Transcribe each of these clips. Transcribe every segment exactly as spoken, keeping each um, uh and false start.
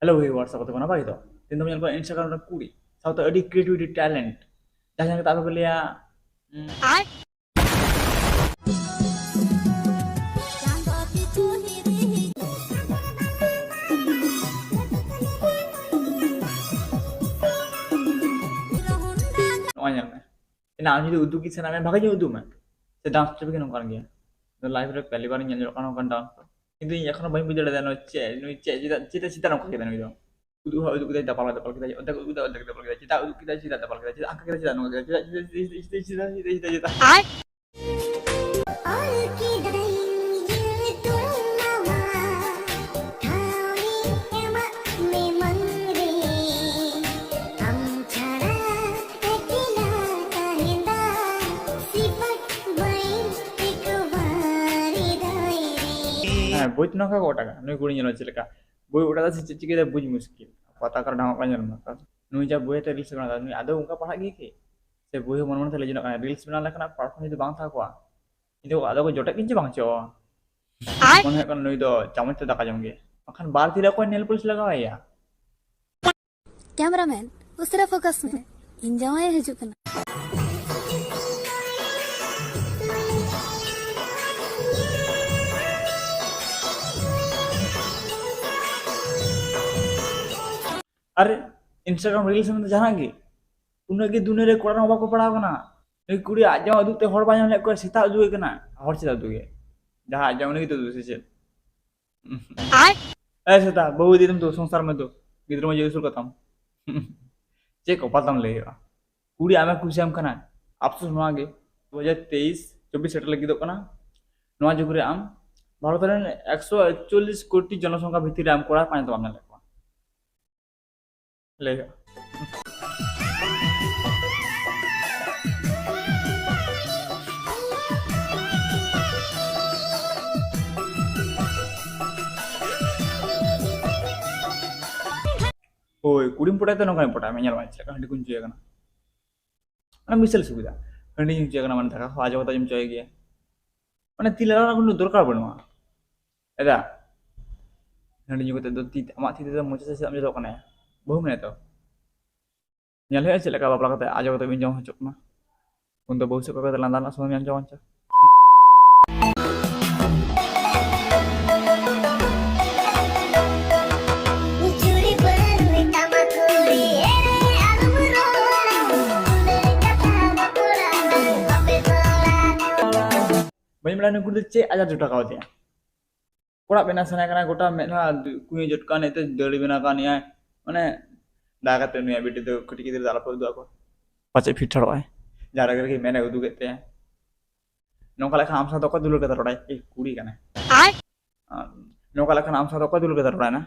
Hello viewers, ᱟᱯᱮ ᱫᱚ ᱱᱟᱯᱟᱭ ᱜᱮᱛᱚ? ᱛᱮᱦᱮᱧ ᱫᱚ ᱧᱮᱞ ᱠᱚᱣᱟ Instagram ᱨᱮ ᱠᱩᱲᱤ ᱥᱟᱶᱛᱮ ᱟᱹᱰᱤ creativity talent, ᱡᱟᱦᱟᱸ ᱞᱮᱠᱟᱛᱮ ᱟᱯᱮ ᱯᱮ ᱞᱟᱹᱭᱟ, ᱩᱸ, ᱱᱚᱜᱼᱚᱭ ᱧᱮᱞ ᱢᱮ, ᱮᱱᱟ ᱟᱢ ᱡᱩᱫᱤ ᱩᱫᱩᱜ ᱜᱮ ᱥᱟᱱᱟ ᱢᱮ, ᱵᱷᱟᱜᱮ ᱧᱚᱜ ᱩᱫᱩᱜ ᱢᱮ᱾ ᱥᱮ dance step ᱜᱮ ᱱᱚᱝᱠᱟᱱ ᱜᱮᱭᱟ᱾ ᱱᱚᱣᱟ live ᱨᱮ ᱯᱮᱦᱞᱤ ᱵᱟᱨ ᱤᱧ ᱧᱮᱞ ᱧᱚᱜ ᱠᱟᱱᱟ ᱱᱚᱝᱠᱟᱱ dance᱾ ᱠᱤᱱᱛᱩ ᱤᱧ ᱮᱠᱷᱚᱱᱳ ᱵᱟᱹᱧ ᱵᱩᱡᱽ ᱫᱟᱲᱮᱭᱟᱫᱟ ᱱᱚᱣᱟ ᱪᱮᱫ, ᱱᱩᱭ ᱪᱮᱫ, ᱪᱮᱫᱟᱜ, ᱪᱮᱫᱟᱜ, ᱪᱮᱫᱟᱜ ᱱᱚᱝᱠᱟ ᱠᱮᱫᱟ ᱱᱩᱭ ᱫᱚ? ᱩᱫᱩᱜ ᱦᱚᱸ ᱩᱫᱩᱜ ᱠᱮᱫᱟᱭ, ᱫᱟᱯᱟᱞ ᱦᱚᱸ ᱫᱟᱯᱟᱞ ᱠᱮᱫᱟᱭ, ᱚᱨᱫᱷᱮᱠ ᱩᱫᱩᱜ ᱠᱮᱫᱟᱭ, ᱚᱨᱫᱷᱮᱠ ᱫᱟᱯᱟᱞ ᱠᱮᱫᱟᱭ, ᱪᱮᱫᱟᱜ ᱩᱫᱩᱜ ᱠᱮᱫᱟᱭ, ᱪᱮᱫᱟᱜ ᱫᱟᱯᱟᱞ ᱠᱮᱫᱟᱭ, ᱪᱮᱫᱟᱜ ᱦᱟᱱᱠᱟ ᱠᱮᱫᱟᱭ, ᱪᱮᱫᱟᱜ ᱱᱚᱝᱠᱟ ᱠᱮᱫᱟᱭ, ᱪᱮᱫᱟᱜ, ᱪᱮᱫᱟᱜ, ᱪᱮᱫᱟᱜ, ᱪᱮᱫᱟᱜ, ᱪᱮᱫᱟᱜ, ᱪᱮᱫᱟᱜ, ᱪᱮᱫᱟᱜ, ᱪᱮᱫᱟᱜ, ᱪᱮᱫᱟᱜ, ᱪᱮᱫᱟᱜ? ᱦᱮᱸ, ᱵᱳᱭ ᱛᱚ ᱱᱚᱝᱠᱟ ᱠᱚ ᱚᱰᱟᱜᱟ, ᱱᱩᱭ ᱠᱩᱲᱤ ᱧᱮᱞᱚᱜ ᱪᱮᱫ ᱞᱮᱠᱟ᱾ ᱵᱳᱭ ᱚᱰᱟᱜ ᱫᱟ ᱥᱮ ᱪᱮᱫ ᱪᱤᱠᱟᱹᱭ ᱫᱟ ᱵᱩᱡᱽ ᱢᱩᱥᱠᱤᱞ᱾ ᱯᱟᱛᱟ ᱠᱟᱨ ᱰᱷᱟᱝᱚᱜ ᱠᱟᱱ ᱧᱮᱞ ᱢᱮ᱾ ᱱᱩᱭ ᱡᱟ ᱵᱳᱭ ᱟᱛᱮ reels ᱵᱮᱱᱟᱣ ᱫᱟ, ᱱᱩᱭ ᱟᱫᱚ ᱚᱱᱠᱟ ᱯᱟᱲᱦᱟᱜ ᱜᱮᱭᱟ ᱠᱤ? ᱥᱮ ᱵᱳᱭ ᱦᱚᱸ ᱢᱚᱱᱮ ᱢᱚᱱᱮ ᱛᱮ ᱞᱟᱹᱭ ᱡᱚᱱᱚᱜ ᱠᱟᱱᱟ, reels ᱵᱮᱱᱟᱣ ᱞᱮᱠᱟᱱᱟᱜ platform ᱡᱩᱫᱤ ᱵᱟᱝ ᱛᱟᱦᱮᱸ ᱠᱚᱜᱼᱟ, ᱤᱧ ᱫᱚ ᱟᱫᱚ ᱠᱚ ᱡᱚᱴᱮᱫ ᱠᱤᱧ ᱪᱮ ᱵᱟᱝ ᱪᱚ᱾ ᱟᱭ᱾ ᱢᱚᱱᱮ ᱦᱩᱭᱩᱜ ᱠᱟᱱᱟ ᱱᱩᱭ ᱫᱚ ᱪᱟᱢᱚᱪ ᱛᱮ ᱫᱟᱠᱟ ᱡᱚᱢ ᱜᱮ, ᱵᱟᱠᱷᱟᱱ ᱵᱟᱨ ᱛᱤ ᱨᱮ ᱚᱠᱚᱭ nail polish ᱞᱟᱜᱟᱣ ᱟᱭᱟ? Cameraman, ᱩᱥᱟᱹᱨᱟ focus ᱢᱮ, ᱤᱧ ᱡᱟᱶᱟᱭᱮ ᱦᱤᱡᱩᱜ ᱠᱟᱱᱟ᱾ ᱟᱨ Instagram reels ᱢᱮᱱᱛᱮ ᱡᱟᱦᱟᱱᱟᱜ ᱜᱮ, ᱩᱱᱟᱹᱜ ᱜᱮ ᱫᱩᱱᱤᱭᱟᱹ ᱨᱮ ᱠᱚᱲᱟ ᱦᱚᱸ ᱵᱟᱠᱚ ᱯᱟᱲᱟᱣ ᱠᱟᱱᱟ᱾ ᱱᱩᱭ ᱠᱩᱲᱤ ᱟᱡ ᱡᱟᱶᱟᱭ ᱩᱫᱩᱜ ᱛᱮ ᱦᱚᱲ ᱵᱟᱭ ᱧᱟᱢ ᱞᱮᱫ ᱠᱚᱣᱟ, ᱥᱮᱛᱟ ᱩᱫᱩᱜ ᱮ ᱠᱟᱱᱟ᱾ ᱦᱚᱲ ᱥᱮᱛᱟ ᱩᱫᱩᱜ ᱜᱮ, ᱡᱟᱦᱟᱸ ᱟᱡ ᱡᱟᱶᱟᱭ ᱩᱱᱤ ᱜᱮ ᱩᱫᱩᱜ ᱥᱮ ᱪᱮᱫ? ᱟᱭ᱾ ᱮ ᱥᱮᱛᱟ, ᱵᱟᱹᱦᱩ ᱤᱫᱤᱭᱮᱢ ᱛᱚ, ᱥᱚᱝᱥᱟᱨ ᱢᱮ ᱛᱚ, ᱜᱤᱫᱽᱨᱟᱹ ᱢᱟ ᱡᱚᱞᱫᱤ ᱟᱹᱥᱩᱞ ᱠᱟᱛᱟᱢ᱾ ᱪᱮᱫ ᱠᱚᱯᱟᱞ ᱛᱟᱢ ᱞᱟᱹᱭ ᱦᱩᱭᱩᱜᱼᱟ? ᱠᱩᱲᱤ ᱟᱢᱮ ᱠᱩᱥᱤᱭᱟᱢ ᱠᱟᱱᱟ, ᱟᱯᱥᱳᱥ ᱱᱚᱣᱟ ᱜᱮ, ᱫᱩ ᱦᱟᱡᱟᱨ ᱛᱮᱭᱤᱥ ᱪᱚᱵᱵᱤᱥ ᱥᱮᱴᱮᱨ ᱞᱟᱹᱜᱤᱫᱚᱜ ᱠᱟᱱᱟ᱾ ᱱᱚᱣᱟ ᱡᱩᱜᱽ ᱨᱮ ᱟᱢ ᱵᱷᱟᱨᱚᱛ ᱨᱮᱱ ᱮᱠᱥᱚ ᱮᱠᱪᱚᱞᱞᱤᱥ ᱠᱳᱴᱤ ᱡᱚᱱᱚᱥᱚᱝᱠᱷᱟ ᱵᱷᱤᱛᱤᱨ ᱨᱮ ᱟᱢ ᱠᱚᱲᱟ ᱯᱟᱸᱡᱟ ᱛᱮ ᱵᱟᱢ ᱧᱟᱢ ᱞᱮᱫ ᱠᱚᱣᱟ᱾ ᱞᱟᱹᱭ ᱦᱩᱭᱩᱜᱼᱟ᱾ ᱦᱳᱭ, ᱠᱩᱲᱤᱢ ᱯᱚᱴᱟᱭ ᱛᱮ ᱱᱚᱝᱠᱟᱧ ᱯᱚᱴᱟᱭ ᱢᱮ, ᱧᱮᱞ ᱢᱮ ᱪᱮᱫ ᱞᱮᱠᱟ ᱦᱟᱺᱰᱤ ᱠᱚᱧ ᱪᱚᱭ ᱠᱟᱱᱟ᱾ ᱢᱟᱱᱮ ᱵᱤᱥᱟᱞ ᱥᱩᱵᱤᱫᱷᱟ, ᱦᱟᱺᱰᱤ ᱧᱩ ᱪᱚᱭ ᱠᱟᱱᱟ, ᱢᱟᱱᱮ ᱫᱟᱠᱟ ᱦᱚᱸ ᱟᱡᱚ ᱠᱟᱛᱮ ᱡᱚᱢ ᱪᱚᱭ ᱜᱮᱭᱟ᱾ ᱢᱟᱱᱮ ᱛᱤ ᱞᱟᱲᱟ ᱨᱮᱱᱟᱜ ᱠᱳᱱᱳ ᱫᱚᱨᱠᱟᱨ ᱵᱟᱹᱱᱩᱜᱼᱟ᱾ ᱮᱫᱟ, ᱦᱟᱺᱰᱤ ᱧᱩ ᱠᱟᱛᱮ ᱫᱚ ᱛᱤ, ᱟᱢᱟᱜ ᱛᱤ ᱛᱮᱫᱚ ᱢᱚᱪᱟ ᱥᱮᱫ ᱮᱢ ᱡᱚᱫᱚᱜ ᱠᱟᱱᱟ᱾ ᱵᱟᱹᱦᱩ ᱢᱮᱱᱟᱭ ᱛᱚ᱾ ᱧᱮᱞ ᱦᱩᱭᱩᱜᱼᱟ ᱪᱮᱫ ᱞᱮᱠᱟ ᱵᱟᱯᱞᱟ ᱠᱟᱛᱮ ᱟᱡᱚ ᱠᱟᱛᱮ ᱵᱤᱱ ᱡᱚᱢ ᱦᱚᱪᱚᱜ ᱠᱟᱱᱟ᱾ ᱩᱱᱫᱚ ᱵᱟᱹᱦᱩ ᱥᱮᱫ ᱠᱚᱭ ᱠᱟᱛᱮ ᱞᱟᱸᱫᱟ ᱨᱮᱱᱟᱜ ᱥᱚᱢᱚᱭ ᱧᱟᱢ ᱪᱚ ᱵᱟᱝ ᱪᱚ᱾ ᱵᱟᱹᱧ ᱵᱟᱲᱟᱭᱟ ᱱᱩᱠᱩ ᱫᱚ ᱪᱮᱫ ᱟᱡᱟᱨ ᱡᱚᱴᱟᱣ ᱠᱟᱣᱫᱮᱭᱟ᱾ ᱠᱚᱲᱟ ᱵᱮᱱᱟᱣ ᱥᱟᱱᱟᱭᱮ ᱠᱟᱱᱟ, ᱜᱚᱴᱟ ᱢᱮᱫᱦᱟ ᱠᱩᱸᱭᱟᱹ ᱡᱚᱴᱠᱟᱣ ᱮᱱᱛᱮ ᱫᱟᱹᱲᱤ ᱵᱮᱱᱟᱣ ᱠᱟᱣ ᱱᱤᱭᱟᱹ᱾ ᱢᱟᱱᱮ, ᱫᱟᱭᱟ ᱠᱟᱛᱮ ᱱᱩᱭᱟᱜ ᱵᱤᱴᱤ ᱫᱚ ᱠᱟᱹᱴᱤᱡ ᱜᱤᱫᱽᱨᱟᱹ ᱫᱚ ᱟᱞᱚᱯᱮ ᱩᱫᱩᱜ ᱟᱠᱚ᱾ ᱯᱟᱪᱮᱫ ᱯᱷᱤᱴ ᱴᱷᱟᱲᱚᱜ ᱟᱭ᱾ ᱡᱟᱦᱟᱸ ᱨᱮᱜᱮ ᱢᱮᱫ ᱮ ᱩᱫᱩᱜᱮᱫ ᱛᱟᱭᱟ᱾ ᱱᱚᱝᱠᱟ ᱞᱮᱠᱷᱟᱱ ᱟᱢ ᱥᱟᱶ ᱫᱚ ᱚᱠᱚᱭ ᱫᱩᱞᱟᱹᱲ ᱠᱟᱛᱮ ᱨᱚᱲᱟᱭ? ᱮᱭ ᱠᱩᱲᱤ ᱠᱟᱱᱟᱭ᱾ ᱟᱨ ᱱᱚᱝᱠᱟ ᱞᱮᱠᱷᱟᱱ ᱟᱢ ᱥᱟᱶ ᱫᱚ ᱚᱠᱚᱭ ᱫᱩᱞᱟᱹᱲ ᱠᱟᱛᱮ ᱨᱚᱲᱟᱭ ᱱᱟ?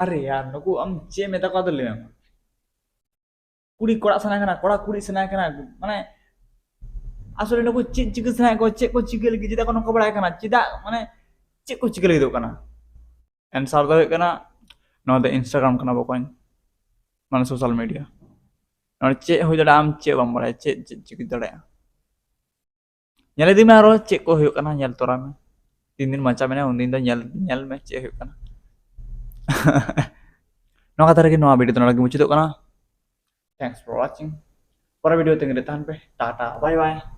ᱟᱨᱮ ᱭᱟᱨ, ᱱᱩᱠᱩ ᱟᱢ ᱪᱮᱫ ᱮᱢ ᱢᱮᱛᱟ ᱠᱚᱣᱟ ᱟᱫᱚ ᱞᱟᱹᱭ ᱢᱮ᱾ ᱠᱩᱲᱤ ᱠᱚᱲᱟ ᱥᱟᱱᱟᱭᱮ ᱠᱟᱱᱟ, ᱠᱚᱲᱟ ᱠᱩᱲᱤ ᱥᱟᱱᱟᱭᱮ ᱠᱟᱱᱟ, ᱢᱟᱱᱮ ᱟᱥᱚᱞᱮ ᱱᱩᱠᱩ ᱪᱮᱫ ᱪᱤᱠᱟᱹ ᱥᱟᱱᱟᱭᱮᱫ ᱠᱚᱣᱟ, ᱪᱮᱫ ᱠᱚ ᱪᱤᱠᱟᱹ ᱞᱟᱹᱜᱤᱫ, ᱪᱮᱫᱟᱜ ᱠᱚ ᱱᱚᱝᱠᱟ ᱵᱟᱲᱟᱭ ᱠᱟᱱᱟ, ᱪᱮᱫᱟᱜ, ᱢᱟᱱᱮ ᱪᱮᱫ ᱠᱚ ᱪᱤᱠᱟᱹ ᱞᱟᱹᱜᱤᱫᱚᱜ ᱠᱟᱱᱟ? ᱮᱱᱥᱟᱨ ᱫᱚ ᱦᱩᱭᱩᱜ ᱠᱟᱱᱟ, ᱱᱚᱣᱟ ᱫᱚ Instagram ᱠᱟᱱᱟ ᱵᱚᱠᱚᱧ, ᱢᱟᱱᱮ social media᱾ ᱱᱚᱰᱮ ᱪᱮᱫ ᱦᱩᱭ ᱫᱟᱲᱮᱭᱟᱜᱼᱟ, ᱟᱢ ᱪᱮᱫ ᱵᱟᱢ ᱵᱟᱲᱟᱭᱟ, ᱪᱮᱫ ᱪᱮᱫ ᱪᱤᱠᱟᱹ ᱫᱟᱲᱮᱭᱟᱜᱼᱟ᱾ ᱧᱮᱞ ᱤᱫᱤ ᱢᱮ ᱟᱨᱚ ᱪᱮᱫ ᱠᱚ ᱦᱩᱭᱩᱜ ᱠᱟᱱᱟ, ᱧᱮᱞ ᱛᱚᱨᱟᱭ ᱢᱮ᱾ ᱛᱤᱱ ᱫᱤᱱ ᱵᱟᱧᱪᱟᱣ ᱢᱮᱱᱟᱜᱼᱟ, ᱩᱱ ᱫᱤᱱ ᱫᱚ ᱧᱮᱞ, ᱧᱮᱞ ᱢᱮ ᱪᱮᱫ ᱦᱩᱭᱩᱜ ᱠᱟᱱᱟ᱾ ᱱᱚᱣᱟ ᱠᱟᱛᱷᱟ ᱨᱮᱜᱮ ᱱᱚᱣᱟ video ᱫᱚ ᱱᱚᱰᱮ ᱜᱮ ᱢᱩᱪᱟᱹᱫᱚᱜ ᱠᱟᱱᱟ᱾ Thanks for watching. ᱯᱚᱨᱮ video ᱛᱟᱺᱜᱤ ᱨᱮ ᱛᱟᱦᱮᱱ ᱯᱮ᱾ Tata, bye bye.